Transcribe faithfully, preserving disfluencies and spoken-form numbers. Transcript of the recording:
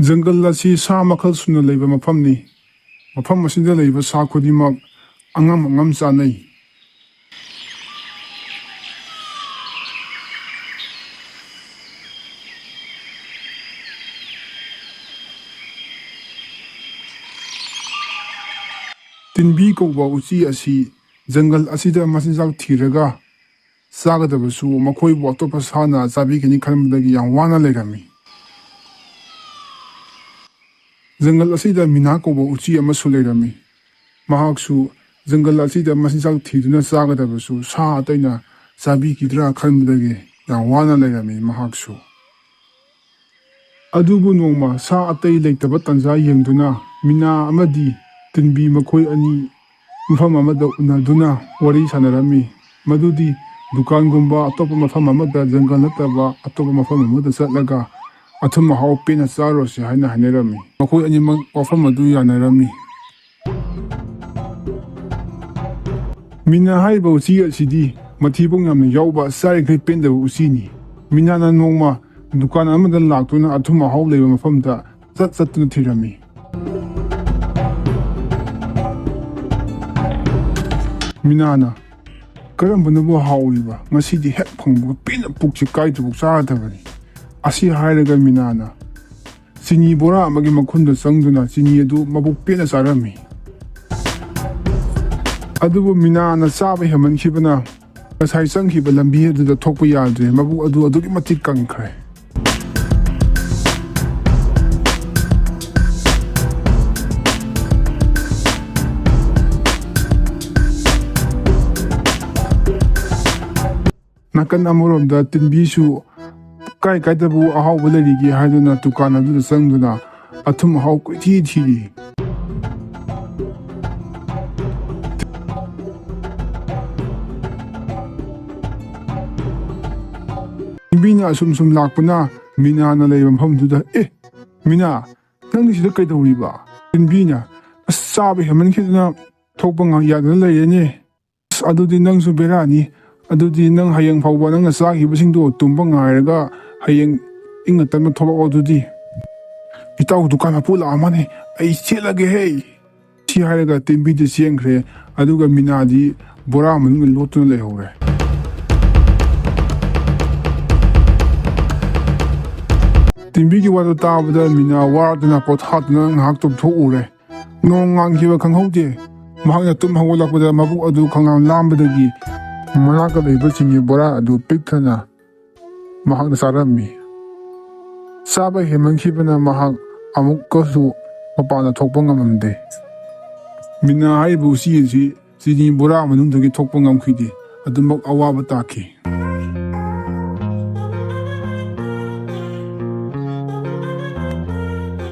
ꯖꯪꯒꯜ ꯑꯁꯤ ꯁꯥ ꯃꯈꯜ ꯁꯨꯅ ꯂꯩꯕ ꯃꯐꯝꯅꯤ꯫ ꯃꯐꯝ ꯑꯁꯤꯗ ꯂꯩꯕ ꯁꯥ ꯈꯨꯗꯤꯡꯃꯛ ꯑꯉꯝ ꯑꯉꯝ ꯆꯥꯅꯩ꯫ ꯇꯤꯟꯕꯤ ꯀꯧꯕ ꯎꯆꯤ ꯑꯁꯤ ꯖꯪꯒꯜ ꯑꯁꯤꯗ ꯃꯆꯤꯟꯖꯥꯛ ꯊꯤꯔꯒ ꯆꯥꯒꯗꯕꯁꯨ ꯃꯈꯣꯏꯕꯨ ꯑꯇꯣꯞꯄ ꯁꯥꯅ ꯆꯥꯕꯤꯒꯅꯤ ꯈꯟꯕꯗꯒꯤ ꯌꯥꯝ ꯋꯥꯅ ꯂꯩꯔꯝꯃꯤ꯫ ꯖꯪꯒꯜ ꯑꯁꯤꯗ ꯃꯤꯅꯥ ꯀꯧꯕ ꯎꯆꯤ ꯑꯃꯁꯨ ꯂꯩꯔꯝꯃꯤ꯫ ꯃꯍꯥꯛꯁꯨ ꯖꯪꯒꯜ ꯑꯁꯤꯗ ꯃꯆꯤꯟꯖꯥꯛ ꯊꯤꯗꯨꯅ ꯆꯥꯒꯗꯕꯁꯨ ꯁꯥ ꯑꯇꯩꯅ ꯆꯥꯕꯤꯈꯤꯗ꯭ꯔꯥ ꯈꯟꯕꯗꯒꯤ ꯌꯥꯝ ꯋꯥꯅ ꯂꯩꯔꯝꯃꯤ ꯃꯍꯥꯛꯁꯨ꯫ ꯑꯗꯨꯕꯨ ꯅꯣꯡꯃ ꯁꯥ ꯑꯇꯩ ꯂꯩꯇꯕ ꯇꯥꯟꯖꯥ ꯌꯦꯡꯗꯨꯅ ꯃꯤꯅꯥ ꯑꯃꯗꯤ ꯇꯤꯟꯕꯤ ꯃꯈꯣꯏ ꯑꯅꯤ ꯃꯐꯝ ꯑꯃꯗ ꯎꯅꯗꯨꯅ ꯋꯥꯔꯤ ꯁꯥꯟꯅꯔꯝꯃꯤ꯫ ꯃꯗꯨꯗꯤ ꯗꯨꯀꯥꯟꯒꯨꯝꯕ ꯑꯇꯣꯞꯄ ꯃꯐꯝ ꯑꯃꯗ, ꯖꯪꯒꯜ ꯅꯠꯇꯕ ꯑꯇꯣꯞꯄ ꯃꯐꯝ ꯑꯃꯗ ꯆꯠꯂꯒ ꯑꯊꯨꯝ ꯑꯍꯥꯎ ꯄꯦꯟꯅ ꯆꯥꯔꯨꯔꯁꯤ ꯍꯥꯏꯅ ꯍꯥꯏꯅꯔꯝꯃꯤ꯫ ꯃꯈꯣꯏ ꯑꯅꯤꯃꯛ ꯋꯥꯐꯝ ꯑꯗꯨ ꯌꯥꯅꯔꯝꯃꯤ꯫ ꯃꯤꯅꯥ ꯍꯥꯏꯔꯤꯕ ꯎꯆꯤ ꯑꯁꯤꯗꯤ ꯃꯊꯤꯕꯣꯡ ꯌꯥꯝꯅ ꯌꯥꯎꯕ, ꯆꯥꯔꯤꯈꯩ ꯄꯦꯟꯗꯕ ꯎꯆꯤꯅꯤ꯫ ꯃꯤꯅꯥꯅ ꯅꯣꯡꯃ ꯗꯨꯀꯥꯟ ꯑꯃꯗ ꯂꯥꯛꯇꯨꯅ ꯑꯊꯨꯝ ꯑꯍꯥꯎ ꯂꯩꯕ ꯃꯐꯝꯗ ꯆꯠ ꯆꯠꯇꯨꯅ ꯊꯤꯔꯝꯃꯤ꯫ ꯃꯤꯅꯥꯅ, "ꯀꯔꯝꯕꯅꯕꯨ ꯍꯥꯎꯔꯤꯕ? ꯉꯁꯤꯗꯤ ꯍꯦꯛ ꯐꯪꯕꯒ ꯄꯦꯟꯅ ꯄꯨꯛꯁꯤ ꯀꯥꯏꯗ꯭ꯔꯤꯐꯥꯎ ꯆꯥꯔꯗꯕꯅꯤ"꯫ ꯑꯁꯤ ꯍꯥꯏꯔꯒ ꯃꯤꯅꯥꯅ ꯆꯤꯅꯤ ꯕꯣꯔꯥ ꯑꯃꯒꯤ ꯃꯈꯨꯟꯗ ꯆꯪꯗꯨꯅ ꯆꯤꯅꯤ ꯑꯗꯨ ꯃꯕꯨꯛ ꯄꯦꯟꯅ ꯆꯥꯔꯝꯃꯤ꯫ ꯑꯗꯨꯕꯨ ꯃꯤꯅꯥꯅ ꯆꯥꯕ ꯍꯦꯟꯃꯟꯈꯤꯕꯅ ꯉꯁꯥꯏ ꯆꯪꯈꯤꯕ ꯂꯝꯕꯤ ꯑꯗꯨꯗ ꯊꯣꯛꯄ ꯌꯥꯗ꯭ꯔꯦ꯫ ꯃꯕꯨꯛ ꯑꯗꯨ ꯑꯗꯨꯛꯀꯤ ꯃꯇꯤꯛ ꯀꯪꯈ꯭ꯔꯦ꯫ ꯅꯥꯀꯟ ꯑꯃꯔꯣꯝꯗ ꯇꯤꯟꯕꯤꯁꯨ ꯀꯥꯏ ꯀꯥꯏꯗꯕꯨ ꯑꯍꯥꯎꯕ ꯂꯩꯔꯤꯒꯦ ꯍꯥꯏꯗꯨꯅ ꯗꯨꯀꯥꯟ ꯑꯗꯨꯗ ꯆꯪꯗꯨꯅ ꯑꯊꯨꯝ ꯑꯍꯥꯎ ꯀꯣꯏꯊꯤ ꯊꯤꯔꯤ꯫ ꯇꯤꯟꯕꯤꯅ ꯑꯁꯨꯝ ꯁꯨꯝ ꯂꯥꯛꯄꯅ ꯃꯤꯅꯥꯅ ꯂꯩꯕ ꯃꯐꯝꯗꯨꯗ, "ꯑꯦ, ꯃꯤꯅꯥ, ꯅꯪꯗꯤ ꯁꯤꯗ ꯀꯩꯗꯧꯔꯤꯕ?" ꯇꯤꯟꯕꯤꯅ, "ꯑꯁ, ꯆꯥꯕ ꯍꯦꯟꯃꯟꯈꯤꯗꯅ ꯊꯣꯛꯄ ꯉꯥ-, ꯌꯥꯗꯅ ꯂꯩꯔꯦꯅꯦ꯫ ꯑꯁ, ꯑꯗꯨꯗꯤ ꯅꯪꯁꯨ ꯕꯦꯔꯥꯅꯤ꯫ ꯑꯗꯨꯗꯤ ꯅꯪ ꯍꯌꯦꯡ ꯐꯥꯎꯕ ꯅꯪꯅ ꯆꯥꯈꯤꯕꯁꯤꯡꯗꯣ ꯇꯨꯝꯕ ꯉꯥꯏꯔꯒ ꯍꯌꯦꯡ ꯏꯪꯅ ꯇꯞꯅ ꯊꯣꯛꯂꯛꯑꯣ ꯑꯗꯨꯗꯤ"꯫ "ꯏꯇꯥꯎ, ꯗꯨꯀꯥꯟ ꯃꯄꯨ ꯂꯥꯛꯑꯝꯃꯅꯤ, ꯑꯩ ꯆꯦꯜꯂꯒꯦꯍꯦ!" ꯁꯤ ꯍꯥꯏꯔꯒ ꯇꯦꯝꯕꯤꯗꯤ ꯆꯦꯟꯈ꯭ꯔꯦ, ꯑꯗꯨꯒ ꯃꯤꯅꯥꯗꯤ ꯕꯣꯔꯥ ꯃꯅꯨꯡꯗ ꯂꯣꯠꯇꯨꯅ ꯂꯩꯍꯧꯔꯦ꯫ ꯇꯦꯝꯕꯤꯒꯤ ꯋꯥꯗꯨ ꯇꯥꯕꯗ ꯃꯤꯅꯥ ꯋꯥꯗꯨꯅ ꯄꯣꯊꯥꯗꯨꯅ ꯉꯥꯏꯍꯥꯛ ꯇꯨꯝꯊꯣꯛꯎꯔꯦ꯫ ꯅꯣꯡ ꯉꯥꯟꯈꯤꯕ ꯈꯪꯍꯧꯗꯦ꯫ ꯃꯍꯥꯛꯅ ꯇꯨꯝ ꯍꯧꯒꯠꯂꯛꯄꯗ ꯃꯕꯨꯛ ꯑꯗꯨ ꯈꯪꯂꯥꯝ ꯂꯥꯝꯕꯗꯒꯤ ꯃꯅꯥꯛꯇ ꯂꯩꯕꯁꯤꯡꯒꯤ ꯕꯣꯔꯥ ꯑꯗꯨ ꯄꯤꯛ ꯊꯟꯅ ꯃꯍꯥꯛꯅ ꯆꯥꯔꯝꯃꯤ꯫ ꯆꯥꯕ ꯍꯦꯟꯃꯟꯈꯤꯕꯅ ꯃꯍꯥꯛ ꯑꯃꯨꯛꯀꯁꯨ ꯃꯄꯥꯟꯗ ꯊꯣꯛꯄ ꯉꯝꯂꯝꯗꯦ꯫ ꯃꯤꯅꯥ ꯍꯥꯏꯔꯤꯕ ꯎꯆꯤ ꯑꯁꯤ ꯆꯤꯅꯤ ꯕꯣꯔꯥ ꯃꯅꯨꯡꯗꯒꯤ ꯊꯣꯛꯄ ꯉꯝꯈꯤꯗꯦ꯫ ꯑꯗꯨꯃꯛ ꯑꯋꯥꯕ ꯇꯥꯈꯤ꯫